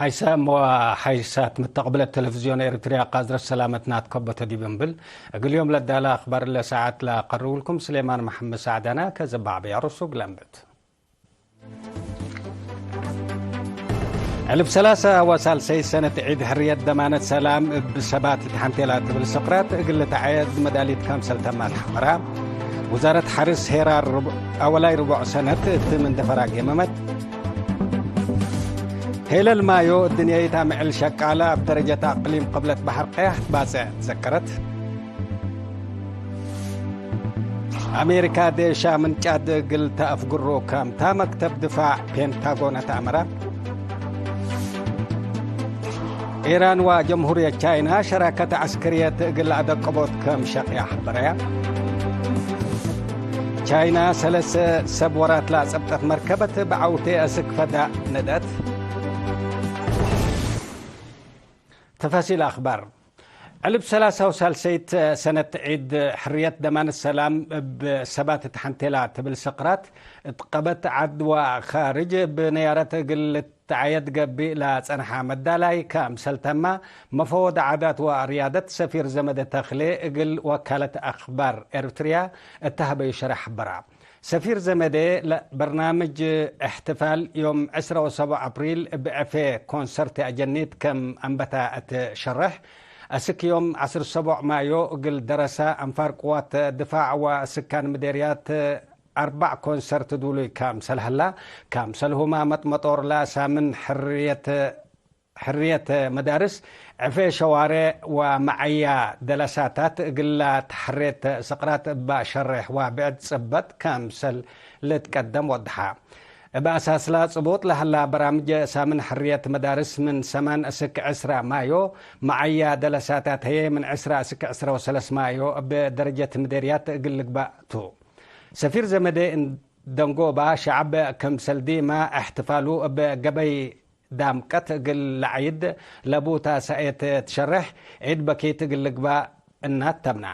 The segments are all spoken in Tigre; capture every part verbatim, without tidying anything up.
ሓይሳም ወሓይሳት መተቅብለት ቴሌቪዝዮን ኤሪትርያ፣ ቃዝረት ሰላመት ናትከቦተ ዲብ እንብል፣ እግል ዮም ለዳለ አክባር ለሰዓት ለአቀርብልኩም ስሌማን መሐመድ ሳዕዳና ከዘባዕበያ ርሱግ ለንብት። ዕልፍ ሰላሰ ወሳልሰይ ሰነት ዒድ ሕርየት ደማነት ሰላም እብ ሰባት ተሐንቴላ ትብል ስቅራት እግል ልትዓየድ መዳሊት ከምሰል ተማት ሐመራ። ውዛረት ሐርስ ሄራር ርቡዕ፣ አወላይ ርቡዕ ሰነት እት መንደፈራ ጌመመት። ሄለል ማዮ እድንያይት አምዕል ሸቃለ እብ ደረጀት አቅሊም ቅብለት በሐር ቀያሕ ትባጽዕ ትዘከረት። አሜሪካ ዴሻ ምን ጫድ እግል ተአፍግሮ ከምታ መክተብ ድፋዕ ፔንታጎን አትአመረ። ኢራን ወጀምሁርየት ቻይና ሸራከት ዐስከርየት እግል አደቅቦት ከም ሸቅያ ሐበረያ። ቻይና ሰለሰ ሰብ ወራት ለአጸብጠት መርከበት በዐውቴ አስክ ፈዳእ ነደት። ተፋሲል አክባር። ዕልብ ሰላሳ ወሳልሰይት ሰነት ዒድ ሕርየት ደማነት ሰላም እብ ሰባት ተሐንቴላ ትብል ስቅራት እት ቀበት ዐድ ወካርጅ እብ ነያረት እግል ልትዓየድ ገብእ ለጸንሐ መዳላይ ከምሰል ተማ፣ መፈወድ ዓዳት ወርያደት ሰፊር ዘመደ ተክሌ እግል ወካለት አክባር ኤርትርያ እተ ሀበዩ ሸረሕ ሐበራ። ሰፊር ዘመዴ ለበርናምጅ እሕትፋል ዮም ዕስራ ወሰቡዕ አፕሪል እብ ዕፌ ኮንሰርት አጀኒት ከም አንበታ እት ሸርሕ፣ አስክ ዮም ዐስር ሰቡዕ ማዮ እግል ደረሳ አንፋር ቅዋት ድፋዕ ወስካን ምዴርያት አርባዕ ኮንሰርት ዱሉይ ከምሰል ሀላ፣ ከምሰልሁማ መጥመጦር ለሳምን ሕርየት ሕርየት መዳርስ፣ ዕፌ ሸዋሬዕ ወመዐያ ደለሳታት እግላ ተሐሬት ስቅራት እባ ሸሬሕ ወብዕድ ጽበጥ ከምሰል ልትቀደም ወድሓ። እብ አሳስላ ጽቡጥ ለሀላ በራምጅ ሳምን ሕርየት መዳርስ ምን ሰማን እስክ ዕስራ ማዮ፣ መዐያ ደለሳታት ህዬ ምን ዕስራ እስክ ዕስራ ወሰለስ ማዮ እብ ደረጀት ምዴርያት እግል ልግባእ ቱ። ሰፊር ዘመዴ ደንጎባ ሸዐብ ክምሰል ዲመ እሕትፋሉ እብ ገበይ ዳምቀት እግል ለዐይድ ለቡታ ሰእየት ትሸርሕ፣ ዒድ በኪት እግል ልግባእ እናት ተምና።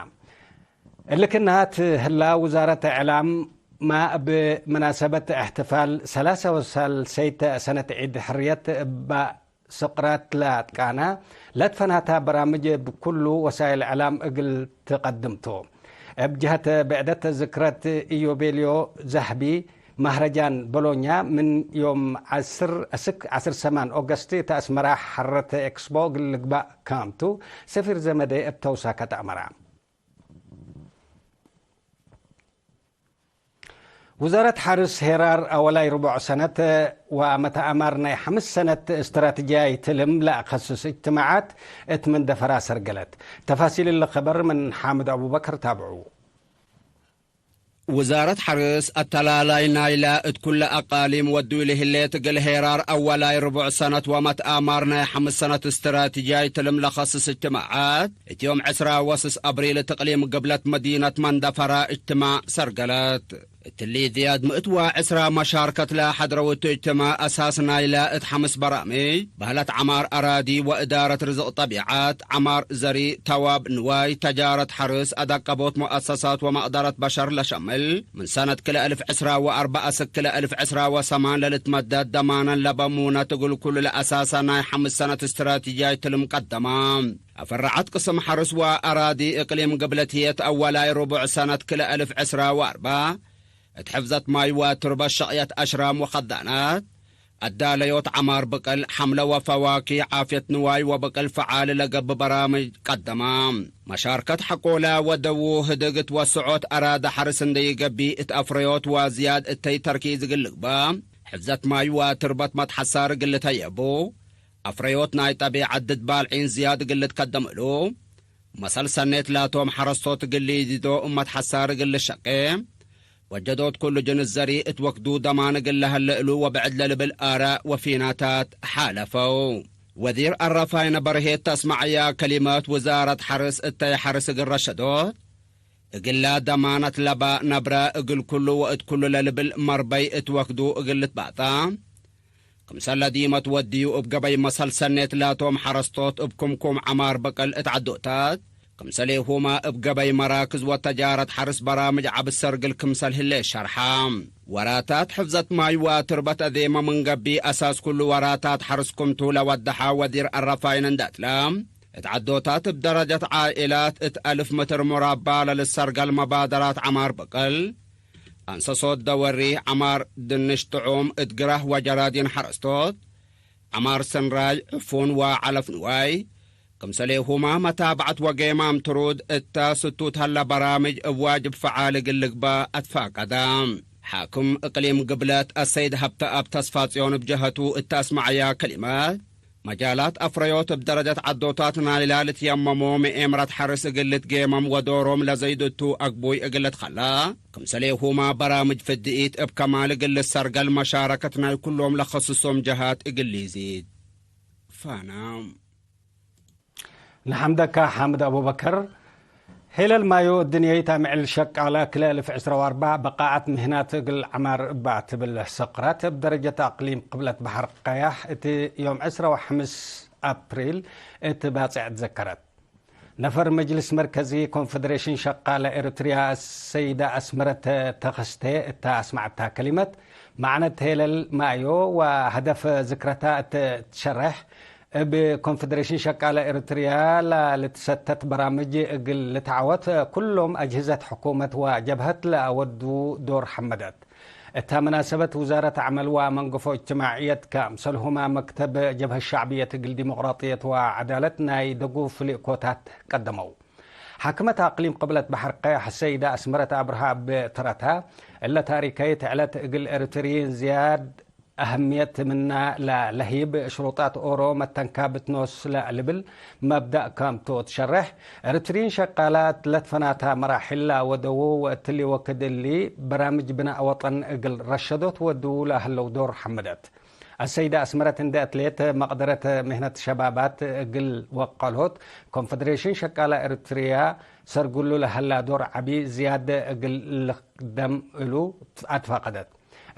እሊ ክናት ህላ ውዛረት እዕላም ማ እብ መናሰበት እሕትፋል ሰላሳ ወሳልሰይት ሰነት ዒድ ሕርየት እባ ስቅራት ለአትቃና ለትፈናታ በራምጅ እብ ኩሉ ወሳይል እዕላም እግል ትቀድም ቱ። እብ ጀህት ብዕደት ዝክረት ኢዮቤልዮ ዘሀቢ፣ መህረጃን ቦሎኛ ምን ዮም ዐስር እስክ ዐስር ሰማን ኦገስት እት አስመራ ሐረት ኤክስፖ እግል ልግባእ ካምቱ፣ ሰፊር ዘመዴ እብ ተውሳከት አመራ። ውዛረት ሐርስ ሄራር አወላይ ርቡዕ ሰነት ወመተአማር ናይ ሐምስ ሰነት እስትራትጅያይ ትልም ለአከስስ እጅትማዓት እት መንደፈራ ሰርገለት። ተፋሲል እሊ ኸበር ምን ሓምድ አቡበክር ታብዑ። ውዛረት ሐርስ አተላላይ ናይላ እት ኩለ አቃሊም ወዱይ ለህሌት እግል ሄራር አወላይ ርቡዕ ሰነት ወመትአማር ናይ ሐምስ ሰነት እስትራትጅያይ ትልም ለከስስ እጅትማዓት እት ዮም ዕስራ ወስስ አብሪል እት እቅሊም ግብለት መዲነት መንደፈራ እጅትማዕ ሰርገለት። እትሊ ዝያድ ምእት ወዕስራ መሻርከት ለሐድረው እቱ እጅትማዕ አሳስ ናይለ እት ሐምስ በራምጅ በህለት ዐማር አራዲ ወእዳረት ርዝቅ ጠቢዐት፣ ዐማር ዘሪ፣ ተዋብ ንዋይ፣ ተጃረት ሐርስ፣ አዳቀቦት ሙአሰሳት ወመቅደረት በሸር ለሸምል፣ ምን ሰነት ክልኤ እልፍ ዕስራ ወአርበዕ አስክ ክልኤ እልፍ ዕስራ ወሰማን ለልትመደድ ደማነን ለበ ሙነት እግል ኩሉ ለአሳሰ ናይ ሐምስ ሰነት እስትራትጅያይ ትልም ቀደመ። አፈራዐት ቅስም ሐርስ ወአራዲ እቅሊም ግብለት ህዬ እት አወላይ ርቡዕ ሰነት ክልኤ እልፍ ዕስራ ወአርበዕ፣ እት ሕፍዘት ማይ ወትርበት ሸቅየት አሽራም ወከዳናት፣ አዳለዮት ዐማር ብቅል፣ ሐምለ ወፈዋኪህ፣ ዓፍየት ንዋይ ወብቅል ፈዓል ለገብእ በራምጅ ቀደመ። መሻርከት ሐቆለ ወደዉ ህድግ እት ወስዖት አራደ ሐርስ እንዴ ኢገብእ፣ እት አፍረዮት ወዝያድ እተይ ተርኪዝ እግል ልግበእ፣ ሕፍዘት ማይ ወትርበት መትሐሳር እግል ልተየቡ፣ አፍረዮት ናይ ጠቢዐት ድድ ባልዒን ዝያድ እግል ልትከደም እሉ። መሰል ሰኔት ላቶም ሐረስቶት እግል ሊዲዶ እመት ሐሳር እግል ልሸቄ፣ ወጀዶት ኩሉ ጅንስ ዘሪ እት ወክዱ ደማን እግል ለሀለ እሉ ወብዕድ ለልብል አራእ ወፊናታት ሓለፈው። ወዚር አራፋይነ በርሄ እት አስመዐያ ከሊመት ውዛረት ሐርስ እተይ ሐርስ እግል ረሸዶት፣ እግላ ደማነት ለባ ነብረ እግል ኩሉ ወእት ኩሉ ለልብል መርበይ እት ወክዱ እግል ልትባጣ፣ ክምሰለ ዲመ ትወድዩ እብ ገበይ መሰል ሰኔት ላቶም ሐረስቶት እብ ክምኩም ዐማር በቀል እት ዐዶታት፣ ክምሰሌሁመ እብ ገበይ መራክዝ ወተጃረት ሐርስ በራምጅ ዐቢ ሰርግል ክምሰል ህሌ ሸርሐ። ወራታት ሕፍዘት ማይ ወትርበት አዜመ ምን ገብእ፣ አሳስ ኩሉ ወራታት ሐርስ ክምቱ ለወደሐ ወዚር አረፋይን እንዳትለ፣ እት ዐዶታት እብ ደረጀት ዓኢላት እት አልፍ ምትር ሙራባ ለልሰርገል መባደራት ዐማር ብቅል፣ አንሰሶት ደወሪ፣ ዐማር ድንሽ ጥዑም እት ግራህ ወጀራዲን ሐረስቶት፣ ዐማር ሰንራይ፣ ዕፉን ወዐለፍ ንዋይ፣ ክምሰሌሁመ መታብዐት ወጌማም ትሩድ እተ ስቱት ሀለ በራምጅ እብ ዋጅብ ፈዓል እግል ልግበእ አትፋቀደ። ሓክም እቅሊም ግብለት አሰይድ ሀብተአብ ተስፋጽዮን እብ ጀሀቱ እተ አስመዐያ ከሊመት፣ መጃላት አፍረዮት እብ ደረጀት ዐዶታት ናይላ ልትየመሙ ምኤምረት ሐርስ እግል ልትጌመም ወዶሮም ለዘይድ እቱ አግቡይ እግል ልትከለእ፣ ክምሰሌሁመ በራምጅ ፍድኢት እብ ከማል እግል ልሰርገል መሻረከት ናይ ኩሎም ለከስሶም ጀሃት እግል ሊዚድ። ፋና። ንሐምደካ ሓምድ አቡበከር። ሄለል ማዮ እድንየይት አምዕል ሸቃለ ክልኤ እልፍ ዕስራ ወአርበዕ በቃዐት ምህናት እግል ዐማር እባ ትብል ሰቅረት እብ ደረጀት አቅሊም ቅብለት በሐር ቀያሕ እቲ ዮም ዕስራ ወሐምስ አፕሪል እት ባጽዕ ትዘከረት። ነፈር መጅልስ መርከዚ ኮንፈደሬሽን ሸቃለ ኤረትርያ ሰይዳ አስመረት ተኸስተ እተ አስመዐታ ከሊመት፣ መዕነት ሄለል ማዮ ወሀደፍ ዝክረታ እት ትሸሬሕ፣ እብ ኮንፈደሬሽን ሸቃለ ኤረትርያ ለልትሰተት በራምጅ እግል ልትዐወት፣ ኩሎም አጅህዘት ሕኩመት ወጀብሀት ለአወዱ ዶር ሐመደት። እተ መናሰበት ውዛረት ዐመል ወመንገፎ እጅትማዕየት፣ ከምሰልሁመ መክተብ ጀብሀት ሸዕብየት እግል ዲሞቅራጥየት ወዐዳለት ናይ ደጉፍ ልእኮታት ቀደመው። ሓክመት አቅሊም ቅብለት በሐር ቀያሕ ሰይዳ አስመረት አብርሃ እብ ተረታ፣ እለ ታሪካይት ዕለት እግል ኤረትርዪን ዝያድ አህምየት ምና ለለህይብ ሽሩጣት ኦሮ መተንካብት ኖስ ለልብል መብዳእ ከምቱ ትሸሬሕ፣ ኤረትርዪን ሸቃላት ለትፈናታ መራሕል ለአወደዉ ወእትሊ ወክድ እሊ በራምጅ ብናእ ወጠን እግል ረሸዶት ወድዉ ለሀለው ዶር ሐመደት። አሰይደ አስመረት እንዴ አትሌት መቅደረት ምህነት ሸባባት እግል ወቀሎት፣ ኮንፈደሬሽን ሸቃላ ኤረትርያ ሰርግሉ ለሀላ ዶር ዐቢ ዝያድ እግል ልክደም እሉ አትፋቀደት።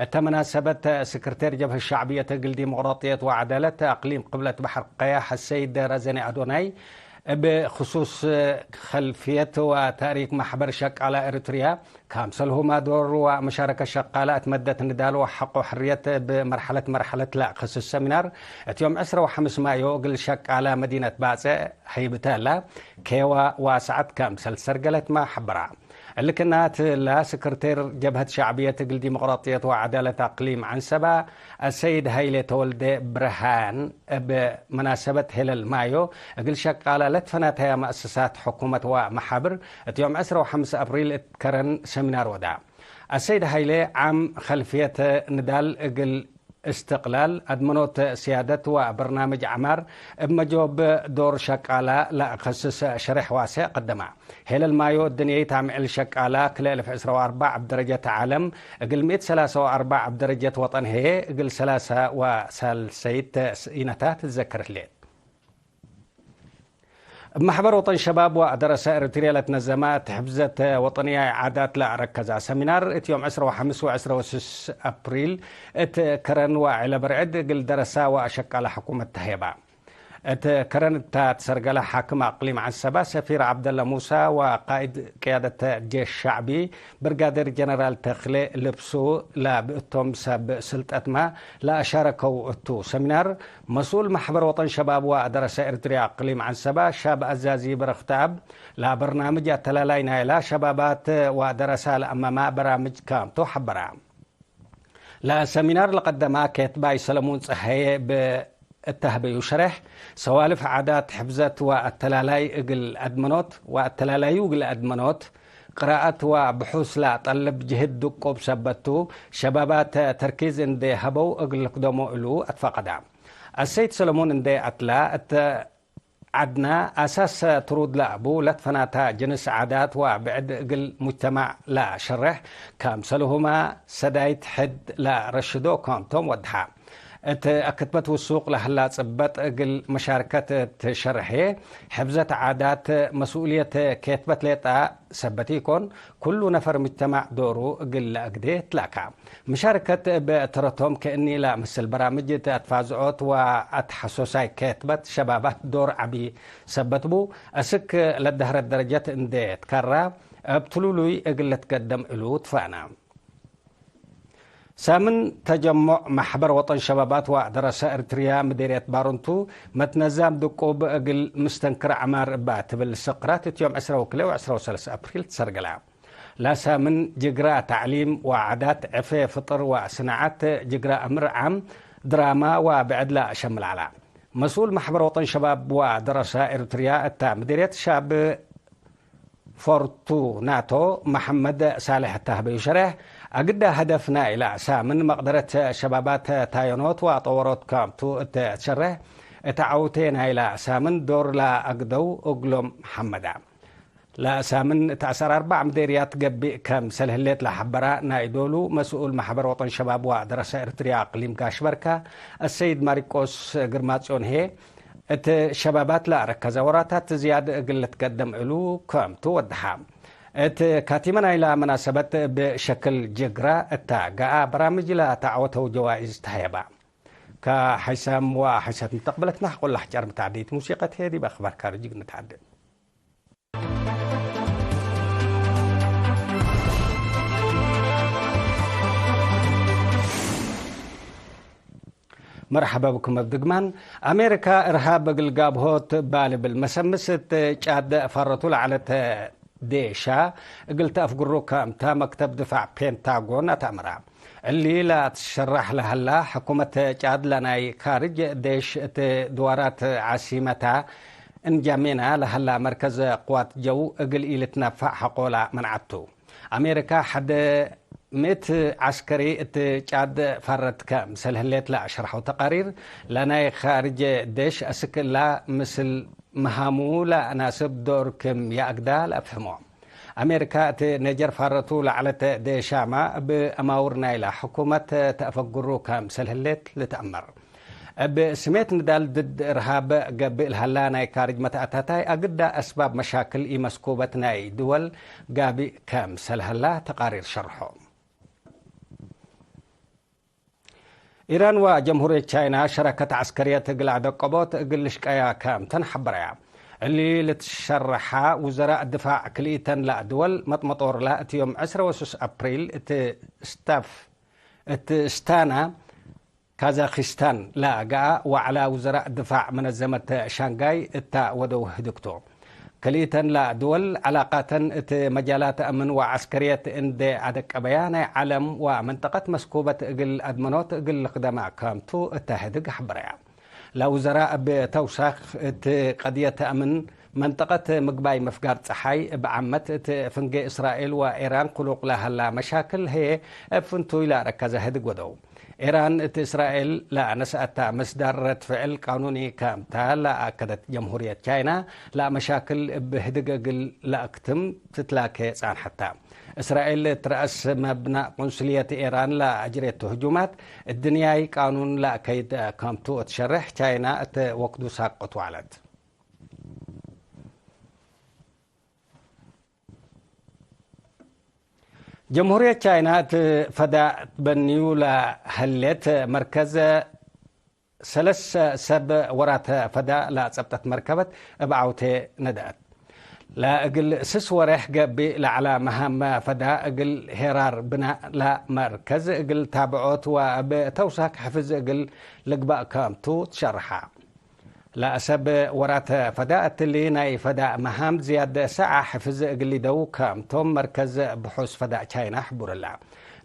እተ መናሰበት፣ ስክርቴር ጀብሀት ሸዕብየት እግል ዲሞቅራጥየት ወዐዳለት አቅሊም ቅብለት በሐር ቀያሕ አሰይድ ረዘነ አዶናይ፣ እብ ክሱስ ከልፍየት ወታሪክ መሕበር ሸቃላ ኤረትርያ፣ ከምሰልሁመ ዶር ወመሻረከት ሸቃለ እት መደት ንዳል ወሐቆ ሕርየት እብ መርሐለት መርሐለት ለአከስስ ሰሚናር፣ እት ዮም ዕስራ ወሐምስ ማዮ እግል ሸቃለ መዲነት ባጽዕ ሀይብተ እለ፣ ኬዋ ዋሰዐት ከምሰል ሰርገለትመ ሐበራ። እሊ ክናት እለ፣ ስክርቴር ጀብሀት ሸዕብየት እግል ዲሞቅራጥየት ወዐዳለት አቅሊም ዐንሰበ፣ አሰይድ ሀይሌ ተወልደ ብርሃን፣ እብ መናሰበት ሄለል ማዮ እግል ሸቃለ ለትፈናተያ መአሰሳት ሕኩመት ወመሓብር፣ እት ዮም ዕስራ ወሐምስ አፕሪል እት ከረን ሰሚናር ወዳ። አሰይድ ሀይሌ፣ ዓም ከልፍየት ንዳል እግል እስትቅላል፣ አድመኖት ስያደት ወበርናምጅ ዐማር እብ መጆብ ዶር ሸቃለ ለአከስስ ሸሬሕ ዋሴዕ ቀደመ። ሄለል ማዮ እድንየይት አምዕል ሸቃለ ክልኤ እልፍ ዕስራ ወአርበዕ እብ ደረጀት ዓለም፣ እግል ምእት ሰላሳ ወአርበዕ እብ ደረጀት ወጠን ህዬ፣ እግል ሰላሳ ወሳልሰይት ኢነታት ትዘከር ህሌት። እብ መሕበር ወጠን ሸባብ ወአደረሰ ኤረትርየ ለትነዘመ እት ሕፍዘት ወጠንያይ ዓዳት ለአረከዛ ሰሚናር፣ እት ዮም ዕስራ ወሐምስ ወዕስራ ወስስ አፕሪል እት ከረን ወዕለ በርዕድ እግል ደረሳ ወአሸቃለ ሕኩመት ተህየባ። እት ከረን እታ ትሰርገለ ሓክም አቅሊም ዐንሰበ ሰፊር ዐብደለ ሙሳ ወቃእድ ቅያደተ ጄሽ ሸዕቢ ብርጋዴር ጀነራል ተክሌ ልብሱ ለብእቶም ሰብ ስልጠትመ ለአሻረከው እቱ ሰሚናር፣ መስኡል መሕበር ወጠን ሸባብ ወአደረሰ ኤረትርያ አቅሊም ዐንሰበ ሻብ አዛዚ በረክተአብ፣ ለበርናምጅ አተላላይ ናይላ ሸባባት ወአደረሳ ለአመመ በራምጅ ካምቶ ሐበረ። ለሰሚናር ለቀደማ ኬትባይ ሰለሙን ጸሃዬ እብ እተህበዩ ሸሬሕ፣ ሰዋልፍ ዓዳት ሕፍዘት ወአተላላይ እግል አድመኖት፣ ወአተላላዩ እግል አድመኖት፣ ቅራአት ወብሑስ ለአጠልብ ጅህድ ድቁብ ሰበት ቱ፣ ሸባባት ተርኪዝ እንዴ ሀበው እግል ልክደሞ እሉ አትፋቀዳ። አሰይድ ሰለሙን እንዴ አትላ፣ እተ ዐድነ አሳስ ትሩድ ለአቡ ለትፈናተ ጅንስ ዓዳት ወብዕድ እግል ሙጅተማዕ ለአሸሬሕ፣ ከምሰልሁመ ሰዳይት ሕድ ለአረሽዶ ከምቶም ወድሐ። እት አክትበት ውሱቅ ለሀላ ጽበጥ እግል መሻርከት እት ሸርሔ፣ ሕፍዘት ዓዳት መስኡልየት ኬትበት ሌጠ ሰበት ኢኮን፣ ኩሉ ነፈር ምጅተማዕ ዶሩ እግል ለአግዴ ትላካ። መሻርከት እብ ተረቶም ከእኒ ለምስል በራምጅ እት አትፋዝዖት ወአትሐሶሳይ ኬትበት ሸባባት ዶር ዐቢ ሰበት ቡ፣ አስክ ለደህረት ደረጀት እንዴ ትከራ፣ እብ ትሉሉይ እግል ልትገደም እሉ ትፋና። ሳምን ተጀሞዕ ማሕበር ወጠን ሸባባት ወደረሰ ኤርትርያ ምዴርየት ባሮንቱ መትነዛም ድቁብ እግል ምስተንክር ዐማር እባ ትብል ስቅራት እት ዮም ዕስራ ወክልኤ ወዕስራ ወሰለስ አፕሪል ትሰርገላ። ላሳምን ጅግራ ተዕሊም ወዓዳት፣ ዕፌ ፍጥር ወስናዓት፣ ጅግራ አምር ዓም፣ ድራማ ወብዕድ ለአሸምል ዐላ። መስኡል ማሕበር ወጠን ሸባብ ወደረሰ ኤርትርያ እታ ምዴርየት ሻብ ፎርቱናቶ መሐመድ ሳልሕ እተ ህበዩ ሸሬሕ፣ አግዳ ሀደፍ ናይላ ሳምን መቅደረት ሸባባት ታየኖት ወጠወሮት ከምቱ እተ ትሸሬሕ፣ እት ዐውቴ ናይላ ሳምን ዶር ለአግደው እግሎም ሐመዳ። ለሳምን እት አሰር አርበዕ ምዴርያት ገብእ ከምሰል ህሌት ለሐበራ ናይ ዶሉ መስኡል ማሕበር ወጠን ሸባብ ወደረሰ ኤርትርያ አቅሊም ጋሽ በርካ፣ አሰይድ ማሪቆስ ግርማጽዮን ህዬ፣ እት ሸባባት ለአረከዘ ወራታት ዝያድ እግል ልትቀደም እሉ ከምቱ ወደሐ። እት ካቲመ ናይላ መናሰበት እብ ሸክል ጅግራ እተ ገአ በራምጅ ለተዐወተው ጀዋይዝ ተሀየባ። ከሐይሳም ወሐይሳት ምተቅበለትና ሐቆላሕ ጨር ምትዐደይት ሙሲቀት ህዬ ዲብ አክባር ካርጅ እግል ንትዐደ። መርሐበ ብኩም እብ ድግማን። አሜሪካ እርሃብ እግል ጋብሆት እባ ልብል መሰምስ እት ጫድ ፋረቱ ለዐለት ዴሻ እግል ተአፍግሩ ከምታ መክተብ ድፋዕ ፔንታጎን አትአምራ። እሊ ለአትሸራሕ ለሀላ፣ ሕኩመት ጫድ ለናይ ካርጅ ዴሽ እት ድዋራት ዓሲመታ እንጃሜና ለሀላ መርከዝ ቅዋት ጀው እግል ኢልትነፋዕ ሐቆላ መንዐቱ። አሜሪካ ሐደ ምእት ዐስከሪ እት ጫድ ፋረት ከምሰል ህሌት ለአሸርሐው ተቃሪር፣ ለናይ ካርጅ ዴሽ አስክ እላ ምስል መሃሙ ለአናስብ ዶር ክም የአግዳ ለአፍህሞ። አሜሪካ እት ኔጀር ፋረቱ ለዐለት ዴሻማ እብ አማውር ናይላ ሕኩመት ተአፈግሩ ከምሰል ህሌት ልትአመር። እብ ስሜት ንዳል ድድ እርሃብ ገብእ ለሀላ ናይ ካርጅ መትአታታይ አግዳ አስባብ መሻክል ኢመስኩበት ናይ ድወል ጋብእ ከምሰል ሀላ ተቃሪር ሸርሖ። ኢራን ወጀምሁርየት ቻይና ሸረከት ዐስከርየት እግል አደቀቦት እግል ልሽቀያ ከምተን ሐበረያ። እሊ ልትሸረሓ ውዘራእ ድፋዕ ክልኢተን ለአድወል መጥመጦርላ እት ዮም ዕስረ ወሱስ አፕሪል እት ስታፍ እት ስታና ካዛኪስታን ለአገአ ወዐላ ውዘራእ ድፋዕ መነዘመት ሻንጋይ እታ ወደው ህድግቶ። ክልኢተን ለድወል ዐላቃተን እት መጃላት አምን ወዐስከርየት እንዴ አደቀበያ፣ ናይ ዐለም ወመንጠቀት መስኩበት እግል አድመኖት እግል ልክደማ ከምቱ እተ ህድግ ሐበረያ። ለውዘራእ እብ ተውሳክ እት ቀድየት አምን መንጠቀት ምግባይ መፍጋር ጸሓይ እብ ዓመት እት ፍንጌ እስራኤል ወኢራን ክሉቅ ለሀላ መሻክል ህዬ እብ ፍንቱይ ለአረከዘ ህድግ ወደው። ኢራን እት እስራኤል ለአነስአታ ምስዳር ረድ ፍዕል ቃኑኒ ከምታ ለአከደት፣ ጀምሁርየት ቻይና ለአመሻክል እብ ህድግ እግል ለአክትም ትትላኬ ጻንሐታ። እስራኤል እት ረአስ መብናእ ቁንስልየት ኢራን ለአጅሬቱ ህጁማት፣ እድንያይ ቃኑን ለአከይድ ከምቱ እት ሸሬሕ፣ ቻይና እት ወክዱ ሳቅቱ ዐለት። ጀምሁርየት ቻይና እት ፈዳእ ትበንዩ ለህሌት መርከዝ ሰለስ ሰብ ወራተ ፈዳእ ለአጸብጠት መርከበት እብ ዐውቴ ነድአት። ለእግል ስስ ወሬሕ ገብእ ለዐለ መሃም ፈዳእ እግል ሄራር ብናእ ለመርከዝ እግል ታብዖት ወእብ ተውሳክ ሕፍዝ እግል ልግባእ ከምቱ ትሸርሐ። ለሰብ ወራተ ፈዳእ እትሊ ናይ ፈዳእ መሃም ዝያድ ሰዓ ሕፍዝ እግል ሊደው ከምቶም መርከዝ ብሑስ ፈዳእ ቻይና ሕቡርላ።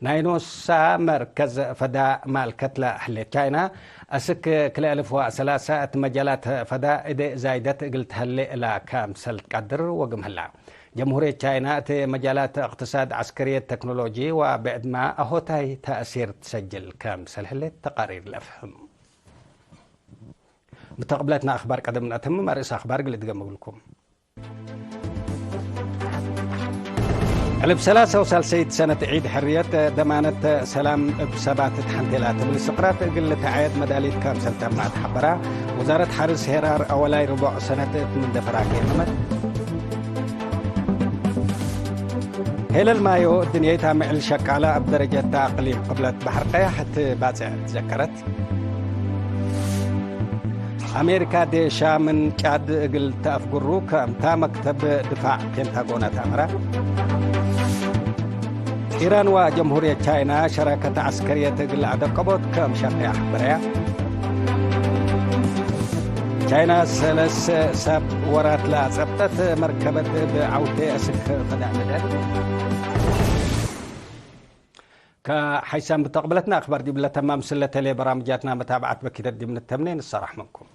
ናይ ኖሳ መርከዝ ፈዳእ ማልከት ለህሌት ቻይና፣ አስክ ክልኤ አልፍ ወሰላሳ እት መጃላት ፈዳእ እዴ ዛይደት እግል ተህሌ እላ ከምሰል ትቀድር ወግም ህላ። ጀምሁርየት ቻይና እት መጃላት እቅትሳድ፣ ዐስከርየት፣ ተክኖሎጂ ወብዕድማ አሆታይ ተእሲር ትሰጅል ከምሰል ህሌት ተቃሪር ለአፍህም። ምተቅብለትና አክባር ቀደም ነአተምም፣ አርእስ አክባር እግል እድገም እግልኩም። ዕልብ ሰላሳ ወሳልሰይት ሰነት ዒድ ሕርየት፣ ደማነት ሰላም እብ ሰባት እት ሐንቴላ ትብል ስቅራት እግል ልትዓየድ መዳሊት ከምሰል ተማት ሐበራ። ውዛረት ሐርስ ሄራር አወላይ ርቦዕ ሰነት እት ምንደፈራ ኬመመት። ሄለል ማዮ እድንየት አምዕል ሸቃላ እብ ደረጀት አቅሊም ቅብለት በሐር ቀያሕ እት ባጽዕ ትዘከረት። አሜሪካ ዴሻ ምን ጫድ እግል ተአፍግሩ ከምታ መክተብ ድፋዕ ፔንታጎን አትአመረ። ኢራን ወጀምሁርየት ቻይና ሸራከት ዐስከርየት እግል አደቀቦት ከም ሸቄ አሕበረያ። ቻይና ሰለስ ሰብ ወራት ለአጸብጠት መርከበት እብ ዐውቴ እስክ ፈዳእደት። ከሐይሳም ብተቅብለትና አክባር ዲብለ ተማም ስለተሌ በራምጃትና መታብዓት በኪደት ዲብ ንተምኔ ንሰራሕ ምንኩም።